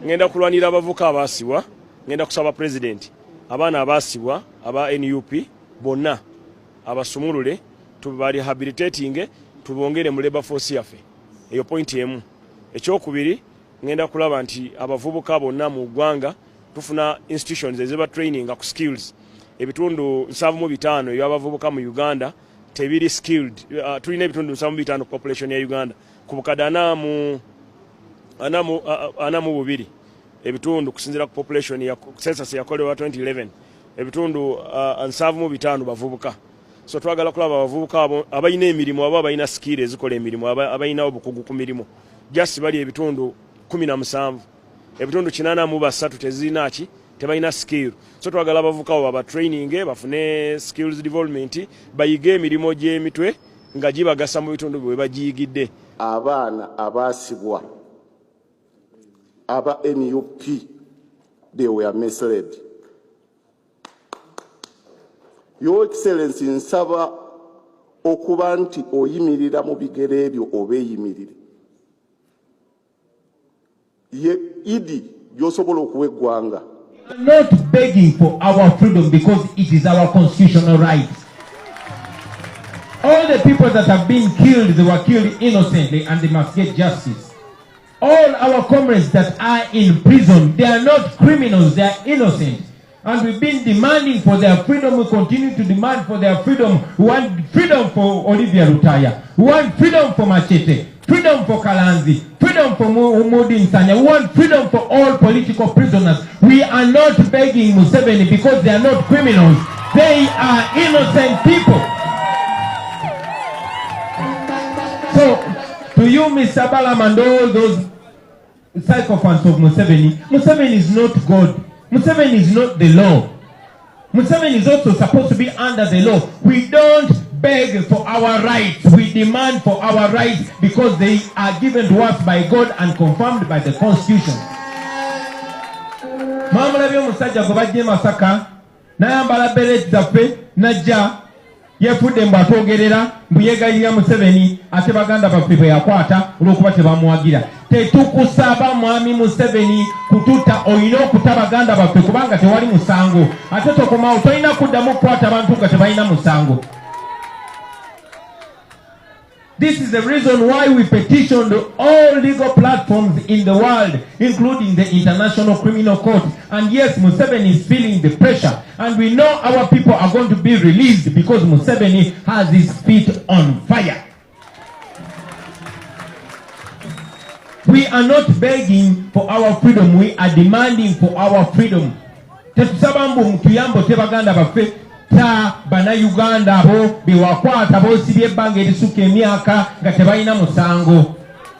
Ngenda kulwanira abavuka abaasibwa, ngenda kusaba pulezidenti abaana abaasibwa aba NUP bonna abasumulule, tubarehabilitatinge, tubongere mu labor force yaffe. Eyo point emu. Ekyokubiri, ngenda kulaba nti abavubuka bonna mu ggwanga tufuna institutions eziba training ku skills. Ebitundu 75 ebyabavubuka mu Uganda tebiri skilled. Tulina ebitundu 75 ku population ya Uganda, ku bukadde 42 ebitundu kusinziira ku population ya census yakolebwa 2011, ebitundu 75 bavubuka. So twagala kulaba abavubuka abo abalina emirimu, abo abalina skill ezikola emirimu, abalina obukugu ku mirimu, just bali ebitundu 17, ebitundu 83 tezirina ki, tebalina skill. So twagala abavubuka abo baba training, bafune skills development, bayige emirimu gy'emitwe nga gibagasa mu bitundu bwe bagiyigidde. Abaana abaasibwa aba NUP, they were misled. Your Excellency, nsaba okuba nti oyimirira mu bigere ebyo oba eyimirire ye idi gy'osobola okuwa eggwanga. Not begging for our freedom because it is our constitutional right. All the people that have been killed, they were killed innocently and they must get justice. All our comrades that are in prison, they are not criminals, they are innocent. And we've been demanding for their freedom. We continue to demand for their freedom. We want freedom for Olivia Lutaya. We want freedom for Machete. Freedom for Kalanzi. Freedom for Mudi Nsanya. We want freedom for all political prisoners. We are not begging Museveni because they are not criminals. They are innocent people. So, to you, Mr. Balam, and all those sycophants of Museveni, Museveni is not God. Museveni is not the law. Museveni is also supposed to be under the law. We don't beg for our rights. We demand for our rights because they are given to us by God and confirmed by the Constitution. Mwamulabye omusajja gwe bajja e Masaka n'ayambala beret zaffe, n'ajja yefudde mbu atwogerera, mbu yeegayirira Museveni ate baganda baffe bwe yakwata olw'okuba tebamuwagira. Tetukusaba, mwami Museveni, kututa. Olina okuta baganda baffe kubanga tewali musango, ate tokomawo, tolina kuddamu kukwata abantu nga tebalina musango. This is the reason why we petitioned all legal platforms in the world, including the International Criminal Court. And yes, Museveni is feeling the pressure. And we know our people are going to be released because Museveni has his feet on fire. We are not begging for our freedom. We are demanding for our freedom. Tetusaba mbu mutuyambo te baganda baffe. Ta Bannayuganda abo be wakwata b'osibye ebbanga erisukka emyaka nga tebalina musango.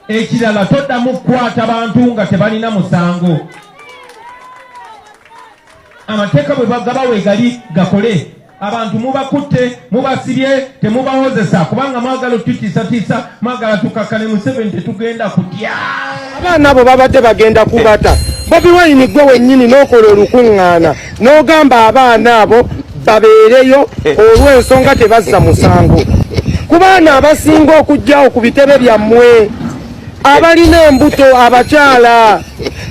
Ekirala, toddamu kukwata bantu nga tebalina musango. Amateeka bwe bagaba wegali gakole. Abantu mubakutte, mubasibye, temubawozesa kubanga mwagala otutiisatiisa, mwagala tukakkane. Museveni, tetugenda kutya. Abaana abo babadde bagenda kubata. Bobi Wine, gwe wennyini n'okola olukuŋŋaana n'ogamba abaana abo babeereyo olw'ensonga tebazza musango. Ku baana abasinga okujjawo ku bitebe byammwe, abalina embuto, abakyala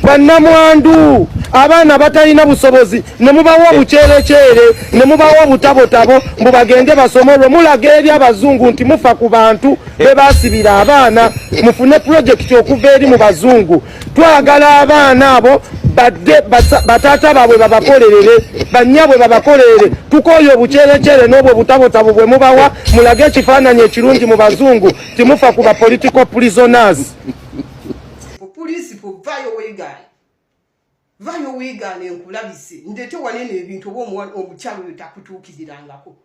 bannamwandu, abaana batalina busobozi, ne mubawa obuceerekyere, ne mubawa obutabotabo mbu bagende basome, olwo mulaga eri abazungu nti mufa ku bantu be baasibira abaana, mufune pulojekiti okuva eri mu bazungu. Twagala abaana abo badde, bataata baabwe babakolerere, bannyabwe babakolerere. Tukooye obuceerekyere n'obwo obutabotabo bwe mubawa. Mulage ekifaananyi ekirungi mu bazungu timufa ku ba political prisoners. Puliisi, vaayo weegaane, vaayo weegaane, nkulabise, ndeete wanene ebintu oba omukyalo oyo takutuukirirangako,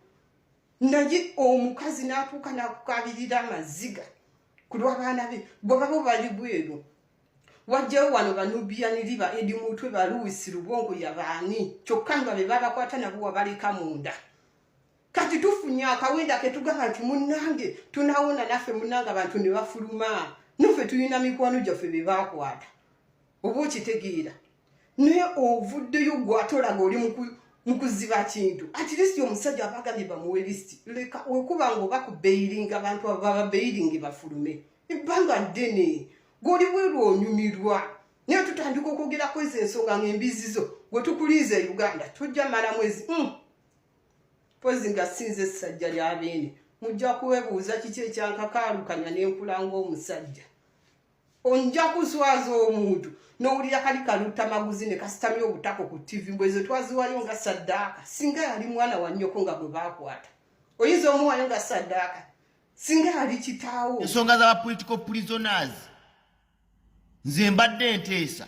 naye omukazi n'atuuka n'akukabirira amaziga ku lw'abaana be gwe baba bali bweru. Wajjayo wano banubiyaniri ba Edi Mutwe, ba Louis Lubongo, yabaani, kyokka nga be babakwata nabo wabaleka munda. Kati tufunye akawenda ketugamba nti munnange tunawona naffe, munnange abantu ne bafuluma, naffe tulina mikwano gyaffe be bakwata, oba okitegeera? Naye ovuddeyo gwe ate olaga oli mu kuziba kintu. At least omusajja abagambye bamuwe lisiti, leka wekuba nga oba kubeiringa abantu abo, bababeiringe bafulume. Ebbanga ddene gwoli bweru onyumirwa. Naye tutandika okwogera ku ezo ensonga ng'embizi zo gwe tukuliiza e Uganda tojja mala mwezi. Mpozi nga sinze essajja lya beene, mujja kwebuuza kiki ekyankakaalukanya n'enkula ng'omusajja. Onja kuswaza omuntu n'owulira kali kalutamaguzi ne kasitamya obutako ku ttivi mbwe ezo twaziwayo nga saddaaka. Singa yali mwana wa nnyoko nga gwe baakwata, oyinza omuwayo nga saddaaka? Singa yali kitaawo? Ensonga z'aba political prisoners, nze mbadde nteesa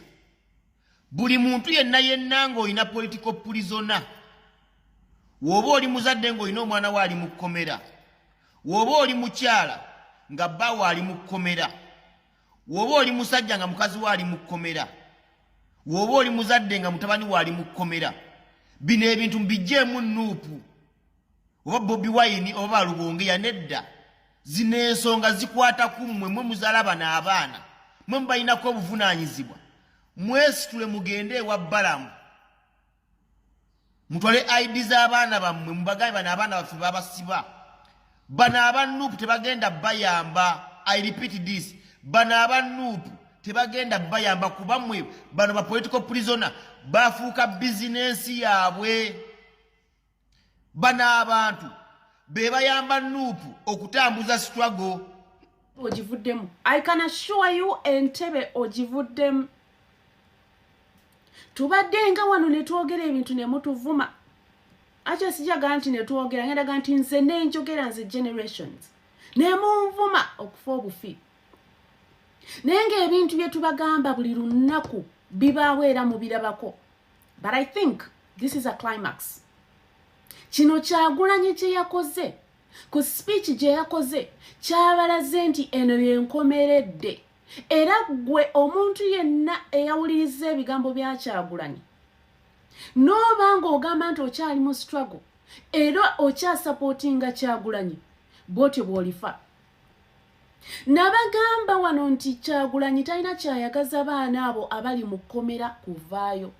buli muntu yenna yenna ng'olina political prisoner, w'oba oli muzadde ng'olina omwana we ali mu kkomera, w'oba oli mukyala nga bbaawo ali mu kkomera, w'oba oli musajja nga mukazi we ali mu kkomera, w'oba oli muzadde nga mutabani we ali mu kkomera, bino ebintu mubijjeemu NUP oba Bobi Wine oba balubongeya. Nedda, zino ensonga zikwata ku mmwe. Mwe muzaala bano abaana, mwe mubalinako obuvunaanyizibwa. Mwesitule mugende ewa Balamu, mutwale ID z'abaana bammwe, mubagambe bano abaana baffe babasiba. Bano aba NUP tebagenda bayamba. I repeat this, bano aba NUP tebagenda bayamba, kuba mmwe bano ba political prisoner bafuuka bizinensi yaabwe. Bano abantu be bayamba NUP okutambuza struggle. Ogivuddemu, I can assure you, entebe ogivuddemu. Tubadde nga wano ne twogera ebintu ne mutuvuma. Ate sijaga nti ne twogera, ngendaga nti nze nenjogera, nze generations ne munvuma okufa obufi, naye ng'ebintu bye tubagamba buli lunaku bibaawo era mubirabako. But I think this is a climax. Kino Kyagulanyi kye yakoze ku speech gye yakoze kyabalaze nti eno yenkomeredde. Era ggwe omuntu yenna eyawuliriza ebigambo bya Kyagulanyi n'oba ng'ogamba nti okyali mu struggle era okyasupportinga Kyagulanyi, bw'otyo bw'olifa. Nabagamba wano nti Kyagulanyi talina kyayagaza baana abo abali mu kkomera kuvaayo.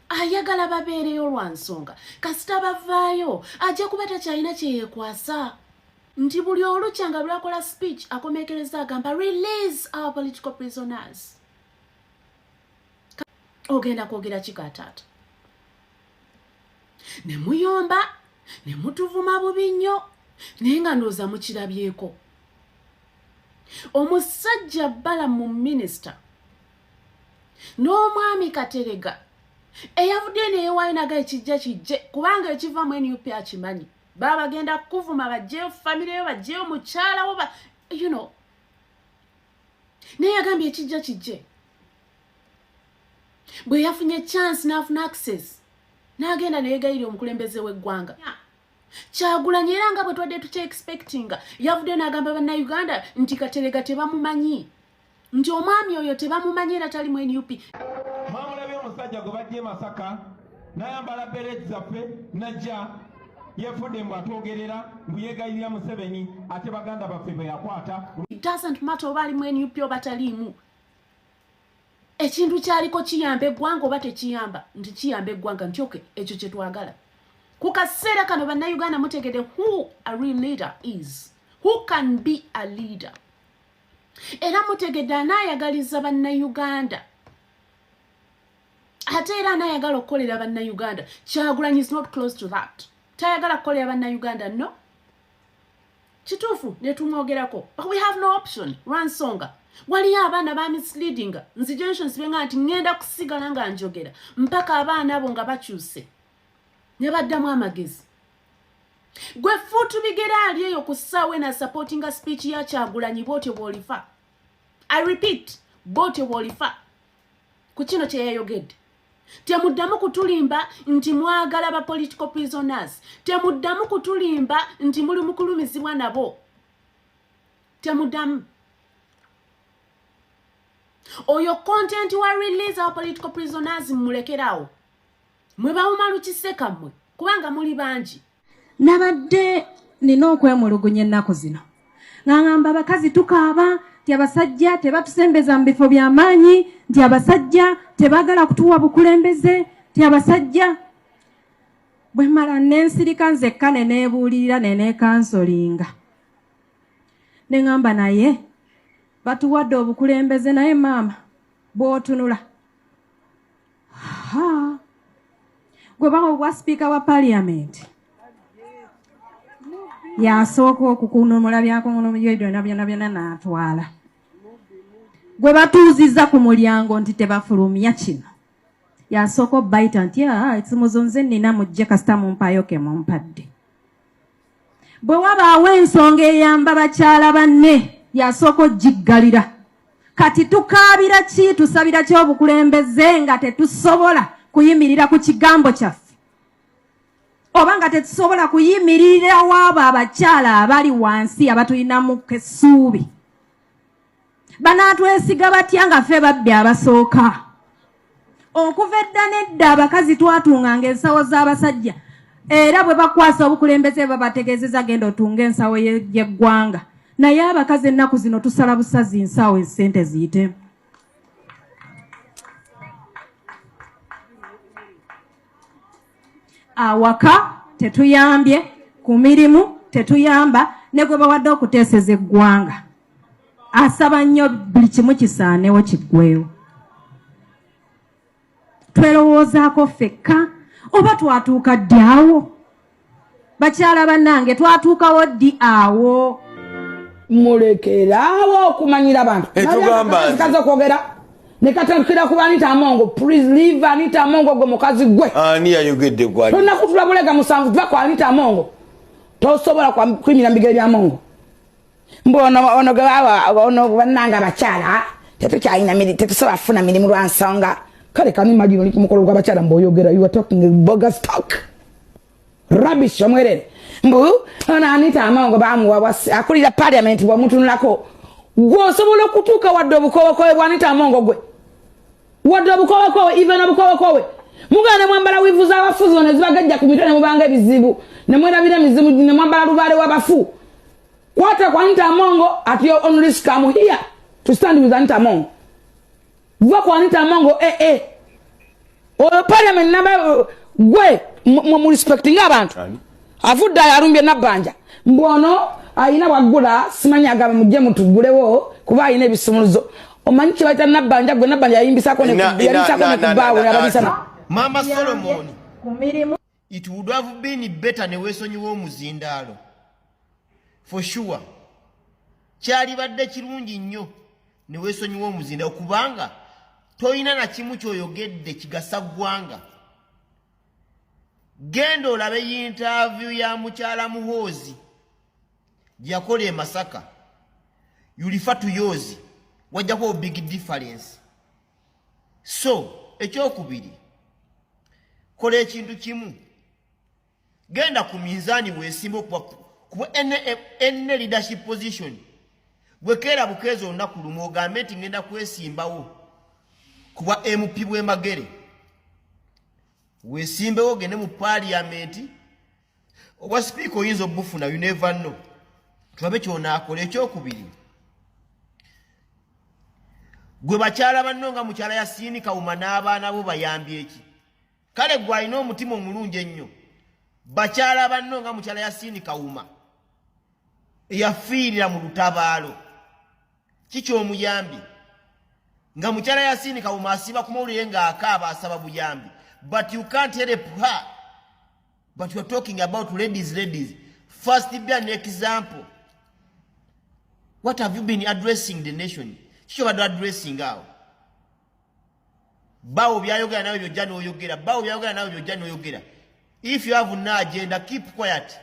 Ayagala babeereyo lwa nsonga kasita bavaayo ajja kuba takyalina kyeyekwasa, nti buli olukya nga lwakola speech akomekereza agamba, "Release our political prisoners." Ogenda kwogera kika taata? Ne muyomba ne mutuvuma bubi nnyo, naye nga ndowooza mukirabyeko omusajja bbala mu minisita n'omwami Katerega eyavuddeyo neyewaayo naga ekijja kijje, kubanga ekiva mu NUP akimanyi. Baba bagenda kukuvuma, bajjeyo famire yo, bajjeyo mukyalawo ba naye yagambye ekijja kijje. Bwe yafunye chance n'afuna access n'agenda neyegayirira omukulembeze w'eggwanga Kyagulanyi, era nga bwe twadde tukye expectinga, yavuddeyo n'agamba Bannayuganda nti Katerega tebamumanyi, nti omwami oyo tebamumanyi era tali mu NUP. Mwamulabye omusajja gwe bajja e Masaka n'ayambala beret zaffe, najja yefudde mbu atwogerera, mbu yeegayirira Museveni ate baganda baffe bwe yakwata. It doesn't matter oba ali mu NUP oba taliimu, ekintu kyaliko kiyamba eggwanga oba tekiyamba, nti kiyamba eggwanga, nti okay, ekyo kye twagala ku kaseera kano. Bannayuganda, mutegedde who a real leader is, who can be a leader, era mutegedde anaayagaliza Bannayuganda, ate era anaayagala okukolera Bannayuganda. Kyagulanyi is not close to that. Tayagala kukolera Bannayuganda. No, kituufu netumwogerako, but we have no option lwansonga waliyo abaana ba misleadinga. Nzije nsibe nti ŋŋenda kusigala nga njogera mpaka abaana abo nga bakyuse ne baddamu amagezi. Gwe fuutu bigere ali eyo ku ssaawa ena supportinga speech ya Kyagulanyi, bwotyo bw'olifa. I repeat, bwotyo bw'olifa ku kino kye yayogedde. Temuddamu kutulimba nti mwagala ba political prisoners. Temuddamu kutulimba nti muli mu kulumizibwa nabo. Temuddamu. Oyo content wa "Release our political prisoners" mumulekeraawo. Mwe bawuma lukiseka mmwe, kubanga muli bangi. Nabadde nina okwemulugunya ennaku zino nga ngamba abakazi tukaaba nti abasajja tebatusembeza mu bifo by'amaanyi, nti abasajja tebaagala kutuwa bukulembeze, nti abasajja. Bwe mmala nensirika nzekka ne neebuulirira ne neekansolinga ne ŋŋamba, naye batuwadde obukulembeze, naye maama Bw'otunula ha gwe bawa obwa sipiika wa parliament, yasooka okukunumula byakunumula byonna byonna byonna n'atwala. Gwe batuuziza ku mulyango nti tebafulumya kino, yasooka obayita nti, "Ah, ekisumuzo nze nnina, mujje kasita mumpaayo ke mumpadde." Bwe wabaawo ensonga eyamba bakyala banne, yasooka ogiggalira. Kati tukaabira ki, tusabira ki obukulembeze nga tetusobola kuyimirira ku kigambo kyaffe, oba nga tetusobola kuyimirira waabo abakyala abali wansi abatulinamu essuubi? Banaatwesiga batya nga ffe babbi abasooka? Okuva edda n'edda abakazi twatunganga ensawo z'abasajja, era bwe bakwasa obukulembeze babategeezeza, "Genda otunga ensawo y'eggwanga." Naye abakazi ennaku zino tusala busazi nsawo, esente ziyitemu. Awaka tetuyambye, ku mirimu tetuyamba, ne gwe bawadde okuteeseza eggwanga asaba nnyo buli kimu kisaanewo kiggwewo. Twerowoozaako ffekka oba twatuuka ddi awo? Bakyala bannange, twatuukawo ddi awo? Mulekeraawo okumanyira abantu. Tugamba nti- Kazi okwogera nekatandikira ku Anita Amongo. Please leave Anita Amongo. Gwe mukazi gwe, Ani yayogedde gwali? Tonakutula bulega musanvu. Tuva ku Anita Amongo. Tosobola kuyimira mu bigere bya Amongo. Mbu ono ono gwe baba ono, bannange abakyala tetukyalina miri, tetusobola kufuna mirimu lwa nsonga. Kale kani imagine oli ku mukolo gw'abakyala, mbu oyogera, you are talking bogus talk, rubbish omwerere. Mbu ono Anita Amongo bamuwa akulira parliament, bwamutunulako gwe osobola okutuuka wadde obukowekowe bwa Anita Amongo? Gwe wadde obukowekowe, even obukowekowe. Mugenda ne mwambala weave z'abafu zino ne zibagajja ku mitwe ne mubanga ebizibu ne mwerabira emizimu ne mwambala lubaale w'abafu. Kwata ku Anita Amongo at your own risk. I'm here to stand with Anita Amongo. Va ku Anita Amongo. Eh, eh. Oyo parliament namba gwe mu respecting abantu. Avudde alumbye Nabbanja, mbu ono ayina bwaggula, simanyi agamba mujje mutugulewo kuba ayina ebisumuluzo. Omanyi kyebayita Nabbanja? Gwe Nabbanja yayimbisako yayimbisako ne kubaawe nababisa. Mama Solomon, ku mirimu. It would have been better ne weesonyiwa omuzindaalo. For sure kyalibadde kirungi nnyo ne weesonyiwa omuzindaalo, kubanga toyina na kimu kyoyogedde kigasa ggwanga. Genda olabe interview ya mukyala Muhoozi gye yakola e Masaka, yulifa tuyozi, wajjako big difference. So ekyokubiri, kola ekintu kimu, genda ku minzaani weesimba okuba kuba ene leadership position. Bwekeera bukeezi olunaku lumu ogambe nti ngenda kwesimbawo kuba MP bwemagere, weesimbewo ogende mu parliament, obwa sipiika oyinza obufuna, you never know. Tulabe kyonaakola. Ekyokubiri, gwe bakyala banno nga mukyala Yasiini Kawuma n'abaana bo bayambye eki? Kale gwe alina omutima omulungi ennyo, bakyala banno nga mukyala Yasiini Kawuma eyafiirira mu lutabaalo, kikyomuyambi? Nga mukyala Yasiini Kawuma asiiba ku mawulire ng'akaaba asaba buyambi, but you can't help her, but you are talking about ladies. Ladies, first be an example. What have you been addressing the nation? Kiki obadde addressing awo? Bawo byayogera nawe byojja n'oyogera, bawo byayogera nawe byojja n'oyogera. If you have no agenda, keep quiet.